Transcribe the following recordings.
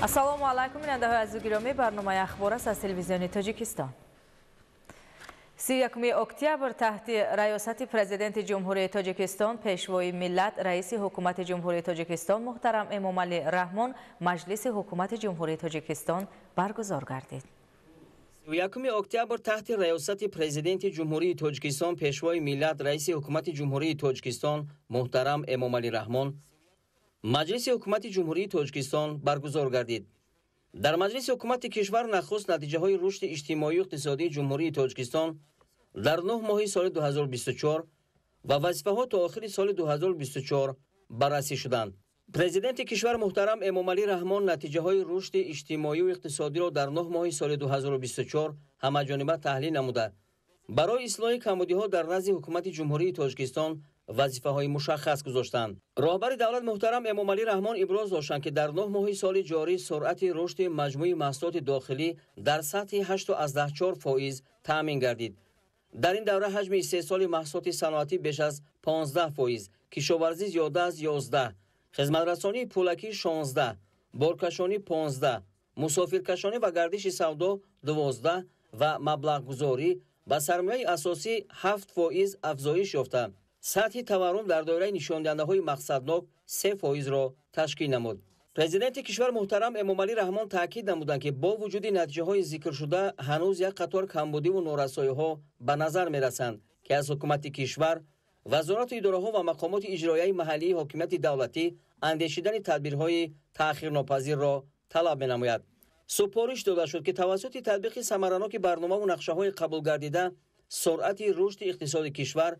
Ассалому алайкум, бинандаҳои азизу гиромӣ, барномаи ахбор аст аз телевизиони Тоҷикистон. 31 октябр таҳти раёсати Президенти Ҷумҳурии Тоҷикистон, Пешвои миллат, Раиси Ҳукумати Ҷумҳурии Тоҷикистон муҳтарам Эмомалӣ Раҳмон Маҷлиси Ҳукумати Ҷумҳурии Тоҷикистон баргузор гардид. 31 октябр таҳти раёсати Президенти Ҷумҳурии Тоҷикистон, Пешвои миллат, Раиси Ҳукумати Ҷумҳурии Тоҷикистон муҳтарам Эмомалӣ Раҳмон Маҷлиси Ҳукумати Ҷумҳурии Тоҷикистон баргузор гардид. Дар Маҷлиси Ҳукумати кишвар нахуст натиҷаҳои рушди иҷтимоию иқтисодии Ҷумҳурии Тоҷикистон дар 9 моҳи соли 2024 ва вазифаҳо то охири соли 2024 баррасӣ шуданд. Президенти кишвар муҳтарам Эмомалӣ Раҳмон натиҷаҳои рушди иҷтимоию иқтисодиро дар 9 моҳи соли 2024 ҳамаҷониба таҳлил намуда, барои ислоҳи камбудиҳо дар назди Ҳукумати Ҷумҳурии Тоҷикистон вазифаҳои мушаххас гузоштанд. Роҳбари давлат муҳтарам Эмомалӣ Раҳмон иброз доштанд, ки дар 9 моҳи соли ҷорӣ суръати рушди маҷмӯи маҳсулоти дохилӣ дар сатҳи 8,4% таъмин гардид. Дар ин давра ҳаҷми истеҳсоли маҳсулоти саноатӣ беш аз 15%, кишоварзӣ зиёда аз 11, хизматрасонии пулакӣ 16, боркашонӣ 15, мусофиркашонӣ ва гардиши савдо 12 ва маблағгузорӣ ба сармояи асосӣ 7% афзоиш ёфта, сатҳи таваррум дар доираи нишондиҳандаҳои мақсаднок 3%-ро ташкил намуд. Президенти кишвар муҳтарам Эмомалӣ Раҳмон таъкид намуданд, ки бо вуҷуди натиҷаҳои зикршуда ҳанӯз як қатор камбудиву норасоиҳо ба назар мерасанд, ки аз ҳукумати кишвар, вазорату идораҳо ва мақомоти иҷроияи маҳаллии ҳокимияти давлатӣ андешидани тадбирҳои таъхирнопазирро талаб менамояд. Супориш дода шуд, ки тавассути татбиқи самараноки барномаву нақшаҳои қабулгардида суръати рушди иқтисоди кишвар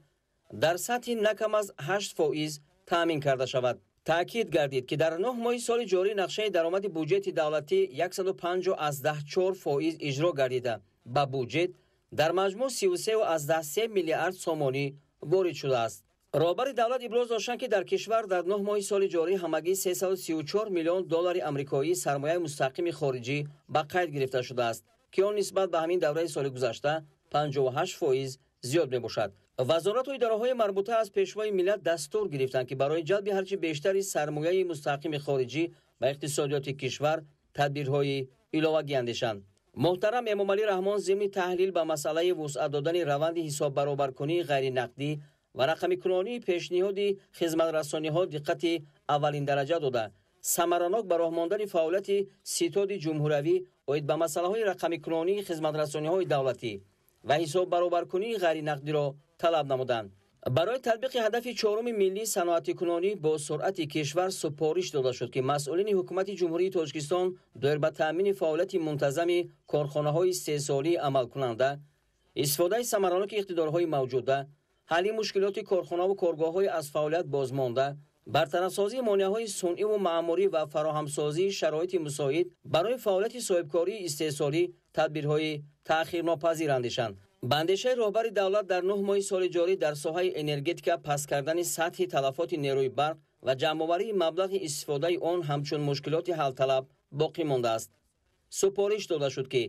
дар сатҳи на кам аз 8% таъмин карда шавад. Таъкид гардид, ки дар 9 моҳи соли ҷорӣ нақшаи даромади буҷети давлатӣ 105,4% иҷро гардида, ба буҷет дар маҷмӯъ 33,3 миллиард сомонӣ ворид шудааст. Роҳбари давлат иброз доштанд, ки дар кишвар дар 9 моҳи соли ҷорӣ ҳамагӣ 334 миллион доллари амрикоӣ сармояи мустақими хориҷӣ ба қайд гирифта шудааст, ки он нисбат ба ҳамин давраи соли гузашта 58% зиёд мебошад. Вазорату идораҳои марбута аз Пешвои миллат дастур гирифтанд, ки барои ҷалби ҳарчи бештари сармояи мустақими хориҷӣ ба иқтисодиёти кишвар тадбирҳои иловагӣ андешанд. Муҳтарам Эмомалӣ Раҳмон зимни таҳлил ба масъалаи вусъат додани раванди ҳисоббаробаркунии ғайринақдӣ ва рақамикунонии пешниҳоди хизматрасониҳо диққати аввалиндараҷа дода, самаранок ба роҳ мондани фаъолияти Ситоди ҷумҳуриявӣ оид ба масъалаҳои рақамикунонии хизматрасониҳои давлатӣ ва ҳисоббаробаркунии ғайринақдиро талаб намуданд. Барои татбиқи ҳадафи чоруми миллии саноатикунонӣ бо суръати кишвар супориш дода шуд, ки масъулини Ҳукумати Ҷумҳурии Тоҷикистон доир ба таъмини фаъолияти мунтазами корхонаҳои истеҳсолии амалкунанда, истифодаи самараноки иқтидорҳои мавҷуда, ҳалли мушкилоти корхонаву коргоҳҳои аз фаъолият бозмонда, бартарафсозии монеаҳои сунъиву маъмурӣ ва фароҳамсозии шароити мусоид барои фаъолияти соҳибкории истеҳсолӣ тадбирҳои таъхирнопазир андешанд. Ба андешаи роҳбари давлат, дар 9 моҳи соли ҷорӣ дар соҳаи энергетика паст кардани сатҳи талафоти нерӯи барқ ва ҷамъоварии маблағи истифодаи он ҳамчун мушкилоти ҳалталаб боқӣ мондааст. Супориш дода шуд, ки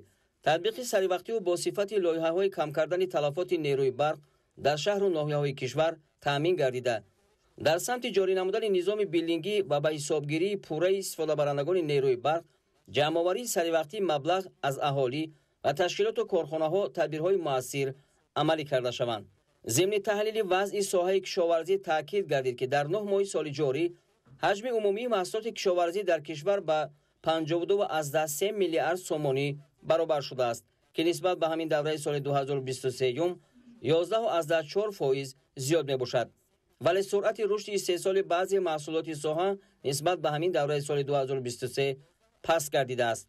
татбиқи саривақтиву бо сифати лоиҳаҳои кам кардани талафоти нерӯи барқ дар шаҳру ноҳияҳои кишвар таъмин гардида, дар самти ҷорӣ намудани низоми биллингӣ ва ба ҳисобгирии пурраи истифодабарандагони нерӯи барқ, ҷамъоварии саривақтии маблағ аз аҳолӣ ва ташкилоту корхонаҳо тадбирҳои муассир амалӣ карда шаванд. Зимни таҳлили вазъи соҳаи кишоварзӣ таъкид гардид, ки дар 9 моҳи соли ҷорӣ ҳаҷми умумии маҳсулоти кишоварзӣ дар кишвар ба 52,3 миллиард сомонӣ баробар шудааст, ки нисбат ба ҳамин давраи соли 2023 11,4% зиёд мебошад. Вале суръати рушди истеҳсоли баъзе маҳсулоти соҳа нисбат ба ҳамин давраи соли 2023 паст гардидааст.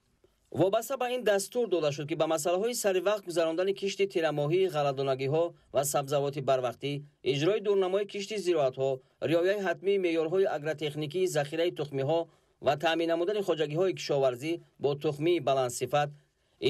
Вобаста ба ин дастур дода шуд, ки ба масъалаҳои саривақт гузарондани кишти тирамоҳии ғалладонагиҳо ва сабзавоти барвақтӣ, иҷрои дурнамои кишти зироатҳо, риояи ҳатмии меъёрҳои агротехникии захираи тухмиҳо ва таъмин намудани хоҷагиҳои кишоварзӣ бо тухмии баландсифат,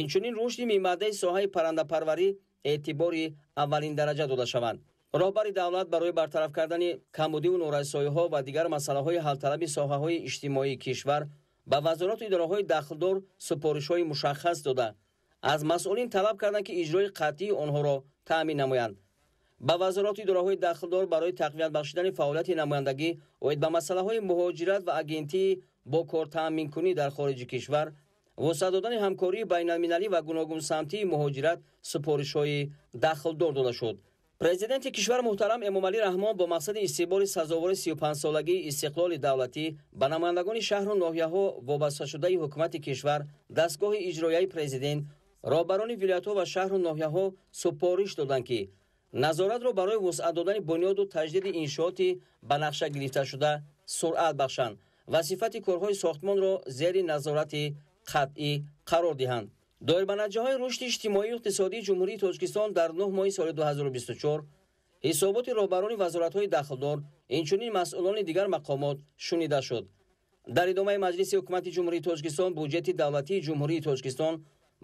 инчунин рушди мимаъдаи соҳаи паррандапарварӣ эътибори аввалиндараҷа дода шаванд. Роҳбари давлат барои бартараф кардани камбудиву норасоиҳо ва дигар масъалаҳои ҳалталаби соҳаҳои иҷтимоии кишвар ба вазорату идораҳои дахлдор супоришҳои мушаххас дода, аз масъулин талаб карданд, ки иҷрои қатъии онҳоро таъмин намоянд. Ба вазорату идораҳои дахлдор барои тақвият бахшидани фаъолияти намояндагӣ оид ба масъалаҳои муҳоҷират ва Агентии бо кортаъминкунӣ дар хориҷи кишвар, вусъат додани ҳамкории байналмилалӣ ва гуногунсамтии муҳоҷират супоришҳои дахлдор дода шуд. Президенти кишвар муҳтарам Эмомалӣ Раҳмон бо мақсади истиқболи сазовори 35-солагии истиқлоли давлатӣ ба намояндагони шаҳру ноҳияҳо вобасташудаи ҳукумати кишвар, дастгоҳи иҷроияи президент, роҳбарони вилоятҳо ва шаҳру ноҳияҳо супориш доданд, ки назоратро барои вусъат додани бунёду таҷдиди иншооти ба нақша гирифташуда суръат бахшанд ва сифати корҳои сохтмонро зери назорати қатъӣ қарор диҳанд. Доир ба натиҷаҳои рушди иҷтимоию иқтисодии Ҷумҳурии Тоҷикистон дар 9 моҳи соли 2024 ҳисоботи роҳбарони вазоратҳои дахлдор, инчунин масъулони дигар мақомот шунида шуд. Дар идомаи Маҷлиси Ҳукумати Ҷумҳурии Тоҷикистон буҷети давлатии Ҷумҳурии Тоҷикистон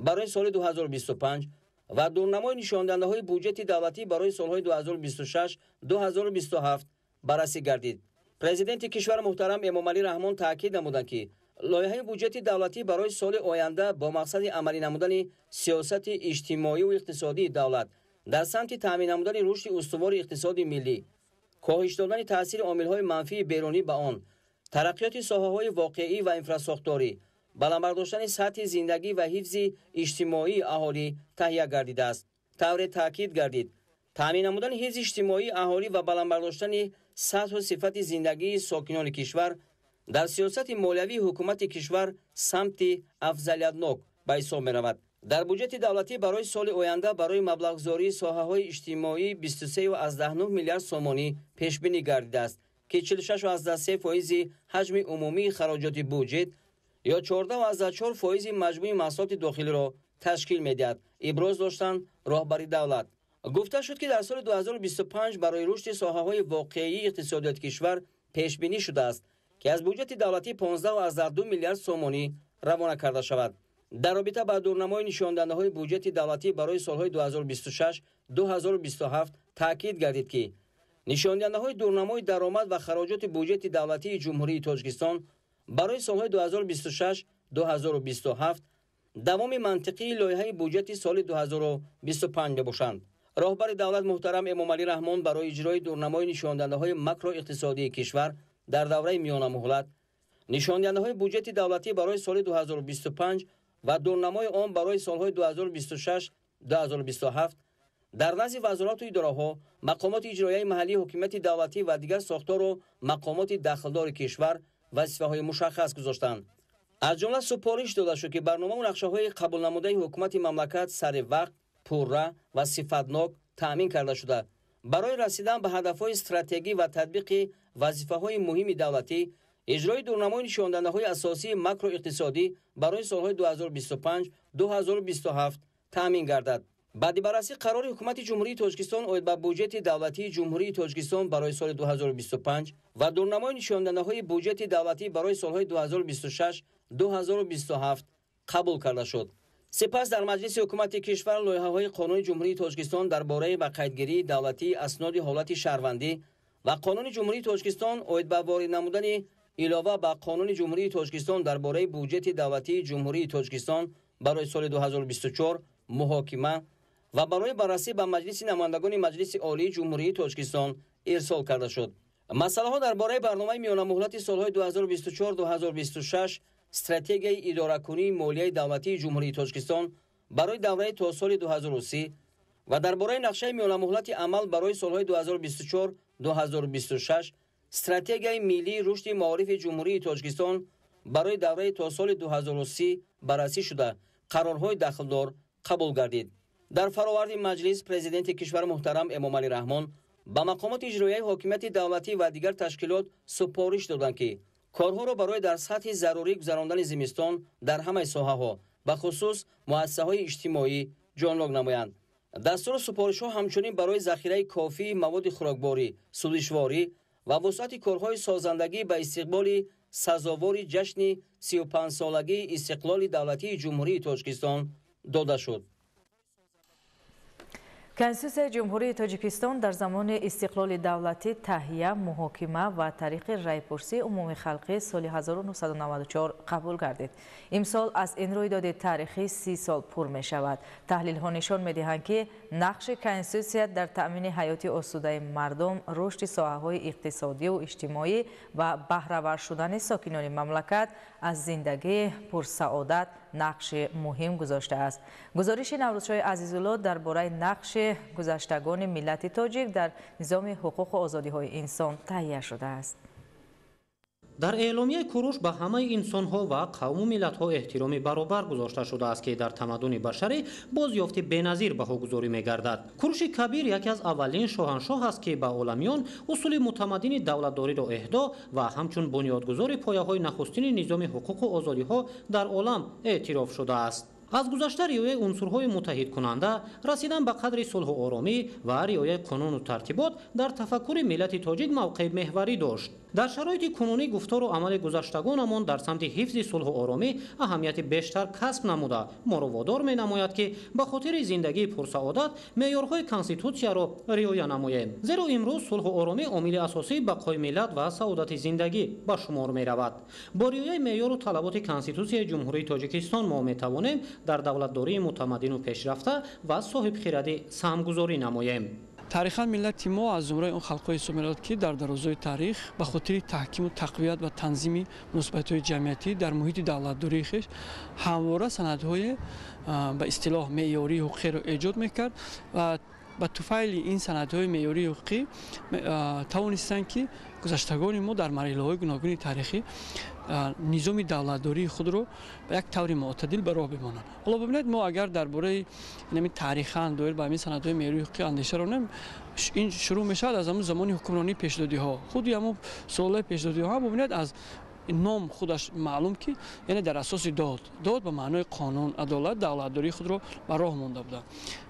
барои соли 2025 ва дурнамои нишондиҳандаҳои буҷети давлатӣ барои солҳои 2026-2027 баррасӣ гардид. Президенти кишвар муҳтарам Эмомалӣ Раҳмон таъкид намуданд, ки лоиҳаи буҷети давлатӣ барои соли оянда бо мақсади амалӣ намудани сиёсати иҷтимоию иқтисодии давлат дар самти таъмин намудани рушди устувори иқтисоди миллӣ, коҳиш додани таъсири омилҳои манфии берунӣ ба он, тараққиёти соҳаҳои воқеӣ ва инфрасохторӣ, баланд бардоштани сатҳи зиндагӣ ва ҳифзи иҷтимоии аҳолӣ таҳия гардидааст. Тавре таъкид гардид, таъмин намудани ҳифзи иҷтимоии аҳолӣ ва баланд бардоштани сатҳу сифати зиндагии сокинони кишвар дар сиёсати молиявии ҳукумати кишвар самти афзалиятнок ба ҳисоб меравад. Дар буҷети давлатӣ барои соли оянда барои маблағгузории соҳаҳои иҷтимоӣ 23,9 миллиард сомонӣ пешбинӣ гардидааст, ки 46,3 фоизи ҳаҷми умумии хароҷоти буҷет ё 14,4 фоизи маҷмӯи маҳсулоти дохилиро ташкил медиҳад, иброз доштанд роҳбари давлат. Гуфта шуд, ки дар соли 2025 барои рушди соҳаҳои воқеии иқтисодиёти кишвар пешбинӣ шудааст, ки аз буҷети давлатӣ 15,2 миллиард сомонӣ равона карда шавад. Дар робита ба дурнамои нишондиҳандаҳои буҷети давлатӣ барои солҳои 2026-2027 таъкид гардид, ки нишондиҳандаҳои дурнамои даромад ва хароҷоти буҷети давлатии Ҷумҳурии Тоҷикистон барои солҳои 2026-2027 давоми мантиқии лоиҳаи буҷети соли 2025 мебошанд. Роҳбари давлат муҳтарам Эмомалӣ Раҳмон барои иҷрои дурнамои нишондиҳандаҳои макроиқтисодии кишвар дар давраи миёнамуҳлат, нишондиҳандаҳои буҷети давлатӣ барои соли 2025 ва дурнамои он барои солҳои 2026-2027 дар назди вазорату идораҳо, мақомоти иҷроияи маҳаллии ҳокимияти давлатӣ ва дигар сохтору мақомоти дахлдори кишвар вазифаҳои мушаххас гузоштанд. Аз ҷумла супориш дода шуд, ки барномаву нақшаҳои қабулнамудаи ҳукумати мамлакат сари вақт, пурра ва сифатнок таъмин карда шуда, барои расидан ба ҳадафҳои стратегӣ ва татбиқи вазифаҳои муҳими давлатӣ, иҷрои дурнамои нишондиҳандаҳои асосии макроиқтисодӣ барои солҳои 2025-2027 таъмин гардад. Баъди баррасӣ қарори Ҳукумати Ҷумҳурии Тоҷикистон оид ба буҷети давлатии Ҷумҳурии Тоҷикистон барои соли 2025 ва дурнамои нишондиҳандаҳои буҷети давлатӣ барои солҳои 2026-2027 қабул карда шуд. Сипас дар Маҷлиси Ҳукумати кишвар лоиҳаҳои Қонуни Ҷумҳурии Тоҷикистон дар бораи ба қайдгирии давлатии асноди ҳолати шаҳрвандӣ ва Қонуни Ҷумҳурии Тоҷикистон оид ба ворид намудани илова ба Қонуни Ҷумҳурии Тоҷикистон дар бораи буҷети давлатии Ҷумҳурии Тоҷикистон барои соли 2024 муҳокима ва барои баррасӣ ба Маҷлиси намояндагони Маҷлиси Олии Ҷумҳурии Тоҷикистон ирсол карда шуд. Масъалаҳо дар бораи барномаи миёнамуҳлати солҳои 2024-2026, стратегияи идоракунии молияи давлатии Ҷумҳурии Тоҷикистон барои давраи то соли 2030 ва дар бораи нақшаи миёнамуҳлати амал барои солҳои 2024-2026, стратегияи миллии рушди маорифи Ҷумҳурии Тоҷикистон барои давраи то соли 2030 баррасӣ шуда, қарорҳои дахлдор қабул гардид. Дар фароварди маҷлис президенти кишвар муҳтарам Эмомалӣ Раҳмон ба мақомоти иҷроияи ҳокимияти давлатӣ ва дигар ташкилот супориш доданд, ки корҳоро барои дар сатҳи зарурӣ гузарондани зимистон дар ҳамаи соҳаҳо, бахусус муассисаҳои иҷтимоӣ ҷонлок намоянд. Дастуру супоришҳо ҳамчунин барои захираи кофии маводи хӯрокворӣ, сӯзишворӣ ва вусъати корҳои созандагӣ ба истиқболи сазовори ҷашни 35-солагии истиқлоли давлатии Ҷумҳурии Тоҷикистон дода шуд. Конститутсияи Ҷумҳурии Тоҷикистон дар замони истиқлоли давлатӣ таҳия, муҳокима ва тариқи райпурсии умумихалқӣ соли 1994 қабул гардид. Имсол аз ин рӯйдоди таърихӣ 30 сол пур мешавад. Таҳлилҳо нишон медиҳанд, ки нақши Конститутсия дар таъмини ҳаёти осудаи мардум, рушди соҳаҳои иқтисодиву иҷтимоӣ ва баҳравар шудани сокинони мамлакат аз зиндагии пурсаодат нақши муҳим гузоштааст. Гузориши Наврӯзшоҳи Азизулло дар бораи нақши гузаштагони миллати тоҷик дар низоми ҳуқуқу озодиҳои инсон таҳия шудааст. Дар эъломияи Куруш ба ҳамаи инсонҳо ва қавму миллатҳо эҳтироми баробар гузошта шудааст, ки дар тамаддуни башарӣ бозёфти беназир баҳогузорӣ мегардад. Куруши Кабир яке аз аввалин шоҳаншоҳ аст, ки ба оламиён усули мутамаддини давлатдориро эҳдо ва ҳамчун бунёдгузори пояҳои нахустини низоми ҳуқуқу озодиҳо дар олам эътироф шудааст. Аз гузашта риояи унсурҳои муттаҳидкунанда, расидан ба қадри сулҳу оромӣ ва риояи қонуну тартибот дар тафаккури миллати тоҷик мавқеи меҳварӣ дошт. Дар шароити кунунӣ гуфтору амали гузаштагонамон дар самти ҳифзи сулҳу оромӣ аҳамияти бештар касб намуда, моро водор менамояд, ки ба хотири зиндагии пурсаодат меъёрҳои конститутсияро риоя намоем. Зеро имрӯз сулҳу оромӣ омили асосии бақои миллат ва саодати зиндагӣ ба шумор меравад. Бо риояи меъёру талаботи Конститутсияи Ҷумҳурии Тоҷикистон мо метавонем дар давлатдории мутамаддину пешрафта ва соҳибхирадӣ саҳмгузорӣ намоем. Таърихан миллати мо аз зумраи он халқҳое ҳисоб меравад, ки дар дарозои таърих ба хотири таҳкиму тақвият ва танзими муносибатҳои ҷамъиятӣ дар муҳити давлатдории хеш ҳамвора санадҳое ба истилоҳ меъёрии ҳуқуқиро эҷод мекард ва ба туфайли ин санадҳои меъёрии ҳуқуқӣ тавонистанд, ки гузаштагони мо дар марҳилаҳои гуногуни таърихӣ низоми давлатдории худро ба як таври мӯътадил ба роҳ бимонанд. Ҳоло бибинед, мо агар дар бораи инами таърихан доир ба ҳамин санадҳои меъёрии ҳуқуқӣ андеша ронем, ин шурӯъ мешавад аз ҳамон замони ҳукмронии пешдодиҳо. Худи ҳамон суолҳои пешдодиҳо ҳам бибинед, аз ном худаш маълум, ки яъне дар асоси дод, дод ба маънои қонун, адолат, давлатдории худро ба роҳ монда буданд.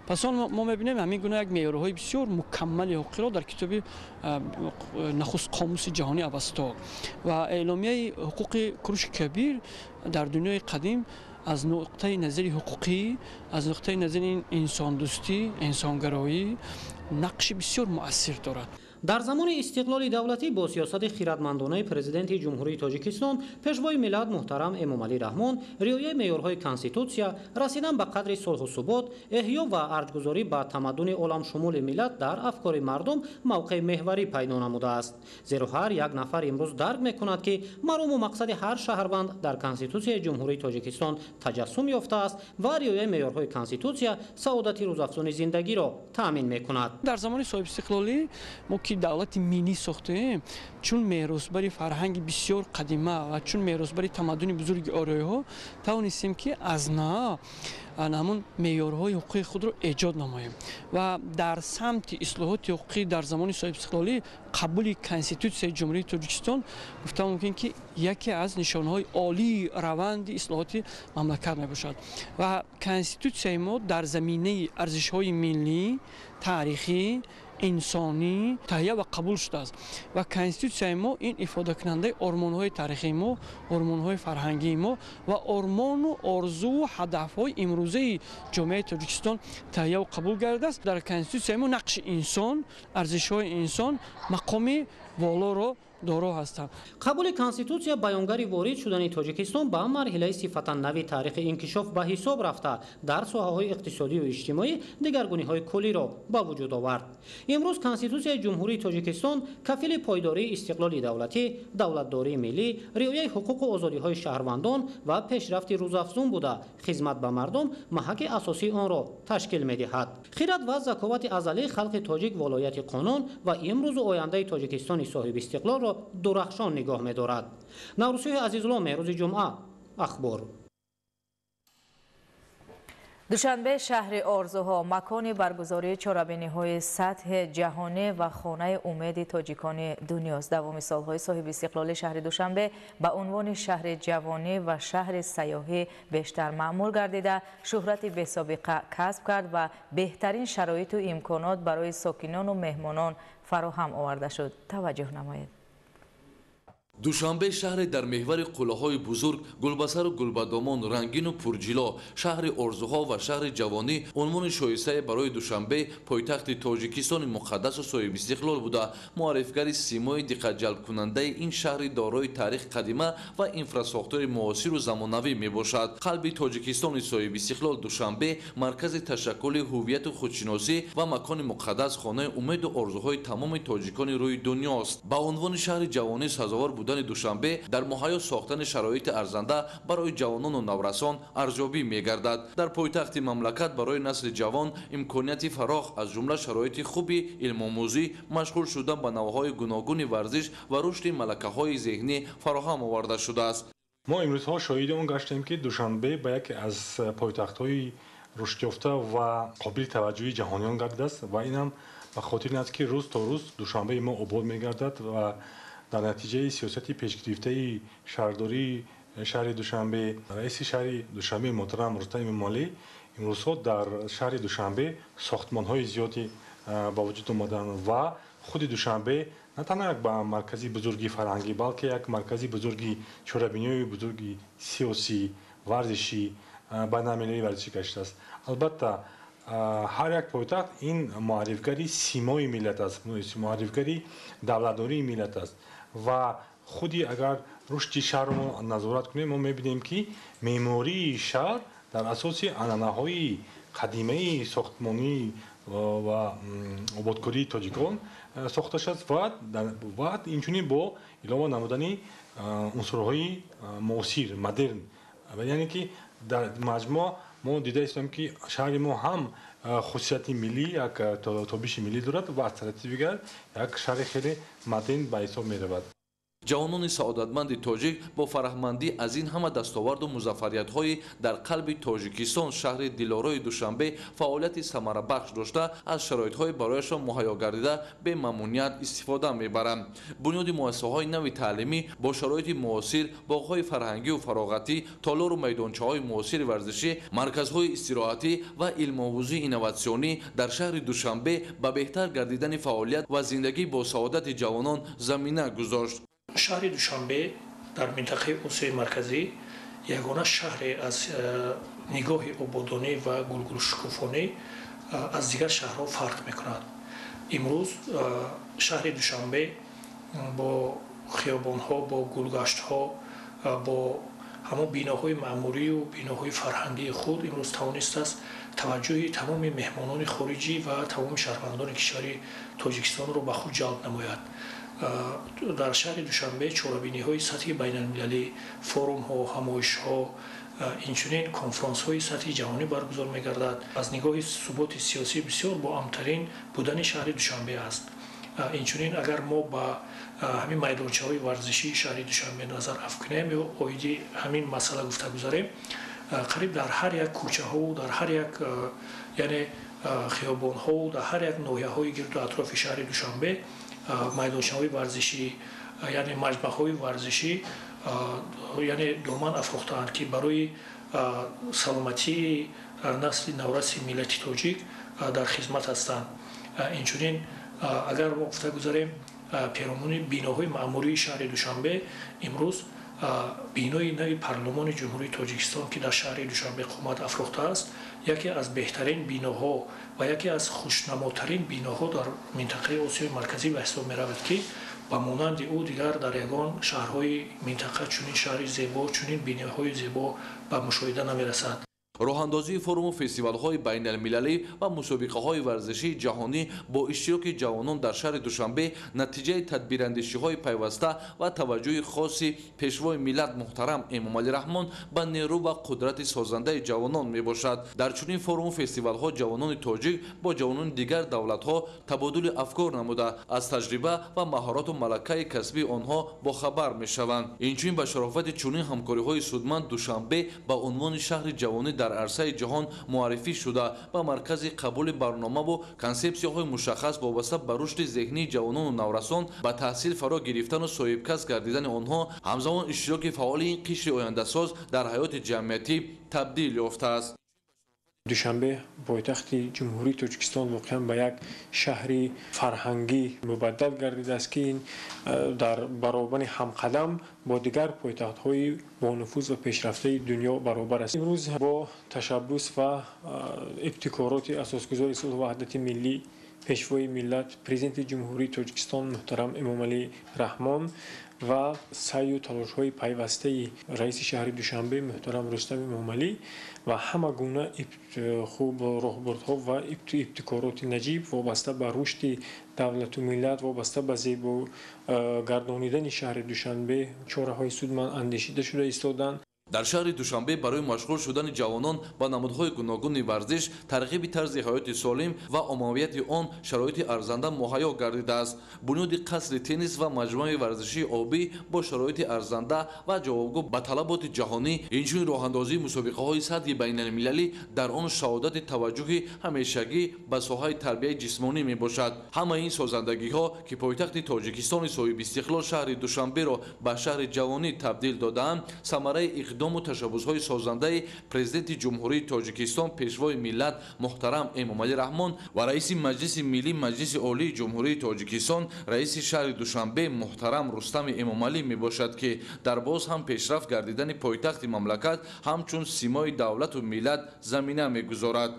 Пас он мо мебинем ҳамин гуна як меъёрҳои бисёр мукаммали ҳуқуқиро дар китоби нахуст қомуси ҷаҳонии Авасто ва эъломияи ҳуқуқи Куруши Кабир дар дунёи қадим аз нуқтаи назари ҳуқуқӣ, аз нуқтаи назари инсондӯстӣ, инсонгароӣ нақши бисёр муассир дорад. Дар замони истиқлоли давлатӣ бо сиёсати хиратмандонаи Президенти Ҷумҳурии Тоҷикистон, Пешвои миллат муҳтарам Эмомалӣ Раҳмон, риояи меъёрҳои Конститутсия, расидан ба қадри сулҳу субот, эҳё ва арҷгузорӣ ба тамаддуни оламшумули миллат дар афкори мардум мавқеи меҳварӣ пайдо намудааст. Зеро ҳар як нафар имрӯз дарк мекунад, ки марому мақсади ҳар шаҳрванд дар Конститутсияи Ҷумҳурии Тоҷикистон таҷассум ёфтааст ва риояи меъёрҳои Конститутсия саодати рӯзафзуни зиндагиро таъмин мекунад. Дар замони соҳибистиқлолӣ мо ки давлати миллӣ сохтаем, чун меросбари фарҳанги бисёр қадима ва чун меросбари тамаддуни бузурги ориёиҳо тавонистем, ки аз нав ҳамон меъёрҳои ҳуқуқии худро эҷод намоем ва дар самти ислоҳоти ҳуқуқӣ дар замони соҳибистиқлолӣ қабули Конститутсияи Ҷумҳурии Тоҷикистон гуфта мумкин, ки яке аз нишонҳои олии раванди ислоҳоти мамлакат мебошад. Ва Конститутсияи мо дар заминаи арзишҳои миллӣ, таърихӣ, инсонӣ таҳия ва қабул шудааст ва Конститутсияи мо ин ифодакунандаи ормонҳои таърихии мо, ормонҳои фарҳангии мо ва ормону орзуву ҳадафҳои имрӯзаи ҷомеаи Тоҷикистон таҳия ва қабул гардидааст. Дар Конститутсияи мо нақши инсон, арзишҳои инсон мақоми волоро доро ҳастанд. Қабули Конститутсия баёнгари ворид шудани Тоҷикистон ба марҳилаи сифатан нави таърихи инкишоф ба ҳисоб рафта, дар соҳаҳои иқтисодию иҷтимоӣ дигаргуниҳои куллиро ба вуҷуд овард. Имрӯз Конститутсияи Ҷумҳурии Тоҷикистон кафили пойдории истиқлоли давлатӣ, давлатдории миллӣ, риояи ҳуқуқу озодиҳои шаҳрвандон ва пешрафти рӯзафзун буда, хизмат ба мардум маҳаки асосии онро ташкил медиҳад. Хират ва заковати азалии халқи тоҷик волояти қонун ва имрӯзу ояндаи Тоҷикистони соҳибистиқлолро дурахшон нигоҳ медорад. Наврӯзшоҳи Азизулло, Меҳрӯзи Ҷумъа, Ахбор. Душанбе шаҳри орзуҳо, макони баргузории чорабиниҳои сатҳи ҷаҳонӣ ва хонаи умеди тоҷикони дунёст. Давоми солҳои соҳибистиқлоли шаҳри Душанбе ба унвони шаҳри ҷавонӣ ва шаҳри сайёҳӣ бештар маъмул гардида, шӯҳрати бесобиқа касб кард ва беҳтарин шароиту имконот барои сокинону меҳмонон фароҳам оварда шуд. Таваҷҷӯҳ намоед. Душанбе шаҳре дар меҳвари қуллаҳои бузург, гулбасару гулбадомон, рангину пурҷило, шаҳри орзуҳо ва шаҳри ҷавонӣ унвони шоистае барои Душанбе, пойтахти Тоҷикистони муқаддасу соҳибистиқлол буда, муаррифгари симои диққатҷалбкунандаи ин шаҳри дорои таърихи қадима ва инфрасохтори муосиру замонавӣ мебошад. Қалби Тоҷикистони соҳибистиқлол Душанбе маркази ташаккули ҳуввияту худшиносӣ ва макони муқаддас, хонаи умеду орзуҳои тамоми тоҷикони рӯи дунёст. Ба унвони шаҳри ҷавонӣ сазовор будани Душанбе дар муҳайё сохтани шароити арзанда барои ҷавонону наврасон арзёбӣ мегардад. Дар пойтахти мамлакат барои насли ҷавон имконияти фарох, аз ҷумла шароити хуби илмомӯзӣ, машғул шудан ба навъҳои гуногуни варзиш ва рушди малакаҳои зеҳнӣ фароҳам оварда шудааст. Мо имрӯзҳо шоҳиди он гаштем, ки Душанбе ба яке аз пойтахтҳои рушдёфта ва қобили таваҷҷӯҳи ҷаҳониён гардидааст ва инам ба хотири ин аст, ки рӯз то рӯз Душанбеи мо обод мегардад ва дар натиҷаи сиёсати пешгирифтаи шаҳрдории шаҳри Душанбе, раиси шаҳри Душанбе муҳтарам Рустам Эмомалӣ, имрӯзҳо дар шаҳри Душанбе сохтмонҳои зиёде ба вуҷуд омаданд ва худи Душанбе на танҳо як ба маркази бузурги фарҳангӣ, балки як маркази бузурги чорабиниҳои бузурги сиёсӣ, варзишӣ, байналмилалии варзишӣ гаштааст. Албатта, ҳар як пойтахт ин муаррифгари симои миллат аст, муаррифгари давлатдории миллат аст ва худи агар рушди шаҳрро мо назорат кунем, мо мебинем, ки меъмории шаҳр дар асоси анъанаҳои қадимаи сохтмонӣ ва ободкории тоҷикон сохта шудааст ва инчунин бо илова намудани унсурҳои муосир, модерн. Яъне ки дар маҷмӯъ мо дида истем, ки шаҳри мо ҳам хусусияти миллӣ, як тобиши миллӣ дорад ва аз тарафи дигар як шаҳри хеле модерн ба ҳисоб меравад. Ҷавонони саодатманди тоҷик бо фараҳмандӣ аз ин ҳама дастоварду музаффариятҳои дар қалби Тоҷикистон, шаҳри дилорои Душанбе фаъолияти самарабахш дошта, аз шароитҳои барояшон муҳайё гардида бемамуният истифода мебаранд. Бунёди муассисаҳои нави таълимӣ бо шароити муосир, боғҳои фарҳангию фароғатӣ, толору майдончаҳои муосири варзишӣ, марказҳои истироҳатӣ ва илмомӯзии инноватсионӣ дар шаҳри Душанбе ба беҳтар гардидани фаъолият ва зиндагӣ бо саодати ҷавонон замина гузошт. Шаҳри Душанбе дар минтақаи Осиёи Марказӣ ягона шаҳре аз нигоҳи ободонӣ ва гулгулшукуфонӣ аз дигар шаҳрҳо фарқ мекунад. Имрӯз шаҳри Душанбе бо хиёбонҳо, бо гулгаштҳо, бо ҳамон биноҳои маъмурию биноҳои фарҳангии худ имрӯз тавонистааст таваҷҷӯҳи тамоми меҳмонони хориҷӣ ва тамоми шаҳрвандони кишвари Тоҷикистонро ба худ ҷалб намояд. Дар шаҳри Душанбе чорабиниҳои сатҳи байналмилалӣ, форумҳо, ҳамоишҳо, инчунин конфронсҳои сатҳи ҷаҳонӣ баргузор мегардад. Аз нигоҳи суботи сиёсӣ бисёр боамнтарин будани шаҳри Душанбе аст. Инчунин агар мо ба ҳамин майдончаҳои варзишии шаҳри Душанбе назар афкунем ё оиди ҳамин масъала гуфта гузарем, қариб дар ҳар як кӯчаҳову дар ҳар як, яъне, хиёбонҳову дар ҳар як ноҳияҳои гирду атрофи шаҳри Душанбе майдончаҳои варзишӣ, яъне маҷмаъҳои варзишӣ, яъне доман афрохтаанд, ки барои саломатии насли навраси миллати тоҷик дар хизмат ҳастанд. Инчунин агар мо гуфта гузарем перомуни биноҳои маъмурии шаҳри Душанбе, имрӯз бинои нави Парлумони Ҷумҳурии Тоҷикистон, ки дар шаҳри Душанбе қомат афрохтааст, яке аз беҳтарин биноҳо ва яке аз хушнамотарин биноҳо дар минтақаи Осиёи Марказӣ ба ҳисоб меравад, ки ба монанди ӯ дигар дар ягон шаҳрҳои минтақа чунин шаҳри зебо, чунин биноҳои зебо ба мушоҳида намерасад. Роҳандозии форуму фестивалҳои байналмилалӣ ва мусобиқаҳои варзишии ҷаҳонӣ бо иштироки ҷавонон дар шаҳри Душанбе натиҷаи тадбирандешиҳои пайваста ва таваҷҷӯҳи хоси Пешвои миллат муҳтарам Эмомалӣ Раҳмон ба нерӯ ва қудрати созандаи ҷавонон мебошад. Дар чунин форуму фестивалҳо ҷавонони тоҷик бо ҷавонони дигар давлатҳо табодули афкор намуда, аз таҷриба ва маҳорату малакаи касбии онҳо бохабар мешаванд. Инчунин ба шарофати чунин ҳамкориҳои судманд Душанбе ба унвони шаҳри ҷавонӣ дар арсаи ҷаҳон муаррифӣ шуда, ба маркази қабули барномаву консепсияҳои мушаххас вобаста ба рушди зеҳнии ҷавонону наврасон, ба таҳсил фаро гирифтану соҳибкасб гардидани онҳо, ҳамзамон иштироки фаъоли ин қишри ояндасоз дар ҳаёти ҷамъиятӣ табдил ёфтааст. Душанбе, пойтахти Ҷумҳурии Тоҷикистон, воқеан ба як шаҳри фарҳангӣ мубаддал гардидааст, ки ин дар баробари ҳамқадам бо дигар пойтахтҳои бонуфуз ва пешрафтаи дунё баробар аст. Имрӯз бо ташаббус ва ибтикороти асосгузори сулҳу ваҳдати миллӣ, Пешвои миллат, Президенти Ҷумҳурии Тоҷикистон муҳтарам Эмомалӣ Раҳмон ва саъю талошҳои пайвастаи раиси шаҳри Душанбе муҳтарам Рустам Эмомалӣ ва ҳама гуна хуб роҳбурдҳо ва ибтикороти наҷиб вобаста ба рушди давлату миллат, вобаста ба зебо гардонидани шаҳри Душанбе чораҳои судманд андешида шуда истоданд. Дар шаҳри Душанбе барои машғул шудани ҷавонон ба намудҳои гуногуни варзиш, тарғиби тарзи ҳаёти солим ва оммавияти он шароити арзанда муҳайё гардидааст. Бунёди қасри теннис ва маҷмӯаи варзишии обӣ бо шароити арзанда ва ҷавобгӯ ба талаботи ҷаҳонӣ, инчунин роҳандозии мусобиқаҳои сатҳи байналмилалӣ дар он шаҳодати таваҷҷӯҳи ҳамешагӣ ба соҳаи тарбияи ҷисмонӣ мебошад. Ҳамаи ин созандагиҳо, ки пойтахти Тоҷикистони соҳибистиқлол шаҳри Душанберо ба шаҳри ҷавонӣ табдил додаанд, самараи иқдому ташаббусҳои созандаи Президенти Ҷумҳурии Тоҷикистон, Пешвои миллат муҳтарам Эмомалӣ Раҳмон ва раиси Маҷлиси Миллӣ Маҷлиси Олии Ҷумҳурии Тоҷикистон, раиси шаҳри Душанбе муҳтарам Рустами Эмомалӣ мебошад, ки дар боз ҳам пешрафт гардидани пойтахти мамлакат ҳамчун симои давлату миллат замина мегузорад.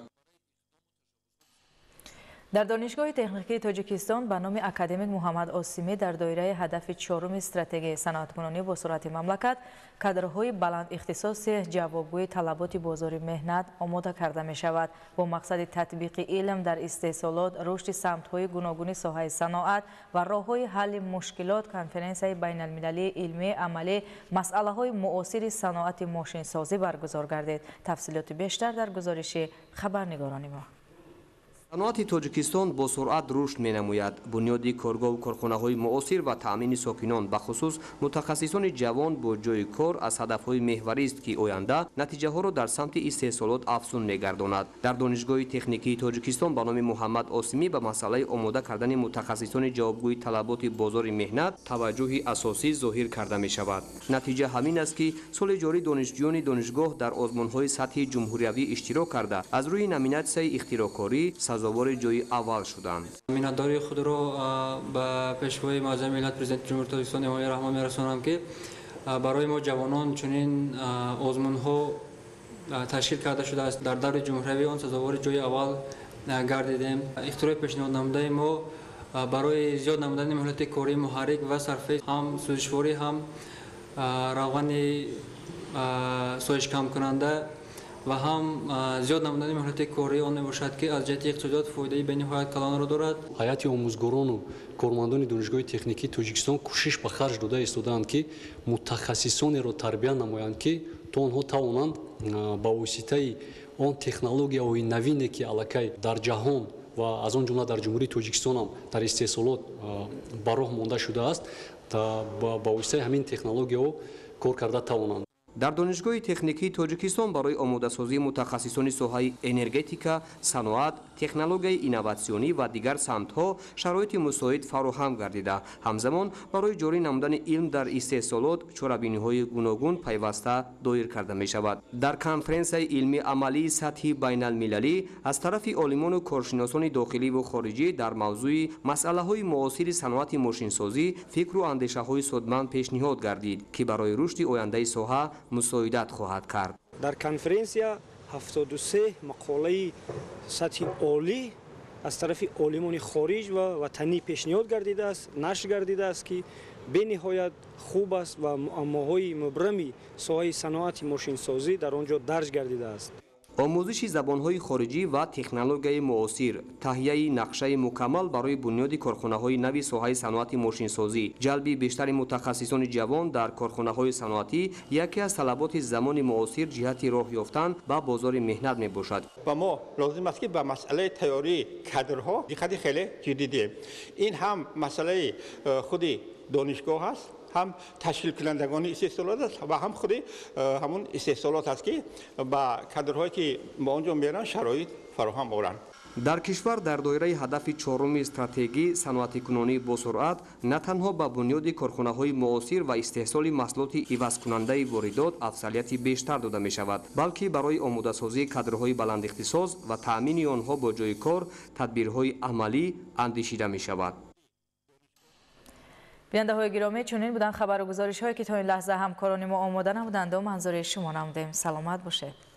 Дар Донишгоҳи техникии Тоҷикистон ба номи академик Муҳаммад Осимӣ дар доираи ҳадафи чоруми стратегияи саноаткунонӣ бо суръати мамлакат кадрҳои баландихтисоси ҷавобгӯи талаботи бозори меҳнат омода карда мешавад. Бо мақсади татбиқи илм дар истеҳсолот, рушди самтҳои гуногуни соҳаи саноат ва роҳҳои ҳалли мушкилот, конференсияи байналмилалии илмии амалӣ масъалаҳои муосири саноати мошинсозӣ баргузор гардид. Тафсилоти бештар дар гузориши хабарнигорони мо. Саноати Тоҷикистон бо суръат рушд менамояд. Бунёди коргоҳу корхонаҳои муосир ва таъмини сокинон, бахусус мутахассисони ҷавон бо ҷойи кор аз ҳадафҳои меҳварист, ки оянда натиҷаҳоро дар самти истеҳсолот афзун мегардонад. Дар Донишгоҳи техникии Тоҷикистон ба номи Муҳаммад Осимӣ ба масъалаи омода кардани мутахассисони ҷавобгӯи талаботи бозори меҳнат таваҷҷӯҳи асосӣ зоҳир карда мешавад. Натиҷа ҳамин аст, ки соли ҷорӣ донишҷӯёни донишгоҳ дар озмунҳои сатҳи ҷумҳуриявӣ иштирок карда, аз рӯи номинатсияи ихтироъкорӣ сазовори ҷойи аввал шуданд. Миннатдории худро ба Пешвои муаззами миллат, Президенти Ҷумҳурии Тоҷикистон Эмомалӣ Раҳмон мерасонам, ки барои мо ҷавонон чунин озмунҳо ташкил карда шудааст. Дар даври ҷумҳуриявӣ он сазовори ҷойи аввал гардидем. Ихтирои пешниҳоднамудаи мо барои зиёд намудани муҳлати кории муҳаррик ва сарфаи ҳам сӯзишворӣ, ҳам равғани соишкамкунанда ва ҳам зиёд намудани муҳлати кории он мебошад, ки аз ҷиҳати иқтисодиёт фоидаи бениҳоят калонро дорад. Ҳайати омӯзгорону кормандони Донишгоҳи техникии Тоҷикистон кӯшиш ба харҷ дода истодаанд, ки мутахассисонеро тарбия намоянд, ки то онҳо тавонанд ба воситаи он технологияҳои навине, ки аллакай дар ҷаҳон ва аз он ҷумла дар Ҷумҳурии Тоҷикистонам дар истеҳсолот ба роҳ монда шудааст, ба воситаи ҳамин технологияҳо кор карда тавонанд. Дар Донишгоҳи техникии Тоҷикистон барои омодасозии мутахассисони соҳаи энергетика, саноат, технологияи инноватсионӣ ва дигар самтҳо шароити мусоид фароҳам гардида, ҳамзамон барои ҷорӣ намудани илм дар истеҳсолот чорабиниҳои гуногун пайваста доир карда мешавад. Дар конференсияи илмии амалии сатҳи байналмилалӣ аз тарафи олимону коршиносони дохиливу хориҷӣ дар мавзӯи масъалаҳои муосири саноати мошинсозӣ фикру андешаҳои судманд пешниҳод гардид, ки барои рушди ояндаи соҳа мусоидат хоҳад кард. Дар конференсия 73 мақолаи сатҳи олӣ аз тарафи олимони хориҷ ва ватанӣ пешниҳод гардидааст, нашр гардидааст, ки бениҳоят хуб аст ва муаммоҳои мубрами соҳаи саноати мошинсозӣ дар он ҷо дарҷ гардидааст. Омӯзиши забонҳои хориҷӣ ва технологияи муосир, таҳияи нақшаи мукаммал барои бунёди корхонаҳои нави соҳаи саноати мошинсозӣ, ҷалби бештари мутахассисони ҷавон дар корхонаҳои саноатӣ яке аз талаботи замони муосир ҷиҳати роҳ ёфтан ба бозори меҳнат мебошад. Ба мо лозим аст, ки ба масъалаи тайёрии кадрҳо диққати хеле ҷиддӣ диҳем. Ин ҳам масъалаи худи донишгоҳ аст, ҳам ташкилкунандагони истеҳсолот аст ва ҳам худи ҳамун истеҳсолот аст, ки ба кадрҳое, ки ба он ҷо мераванд, шароит фароҳам оранд. Дар кишвар дар доираи ҳадафи чоруми стратегӣ саноатикунонии босуръат на танҳо ба бунёди корхонаҳои муосир ва истеҳсоли маҳсулоти ивазкунандаи воридот афзалияти бештар дода мешавад, балки барои омодасозии кадрҳои баландихтисос ва таъмини онҳо бо ҷойи кор тадбирҳои амалӣ андешида мешавад. Бинандаҳои гиромӣ, чунин буданд хабару гузоришҳое, ки то ин лаҳза ҳамкорони мо омода намуданд ва манзури шумо намудем. Саломат бошед.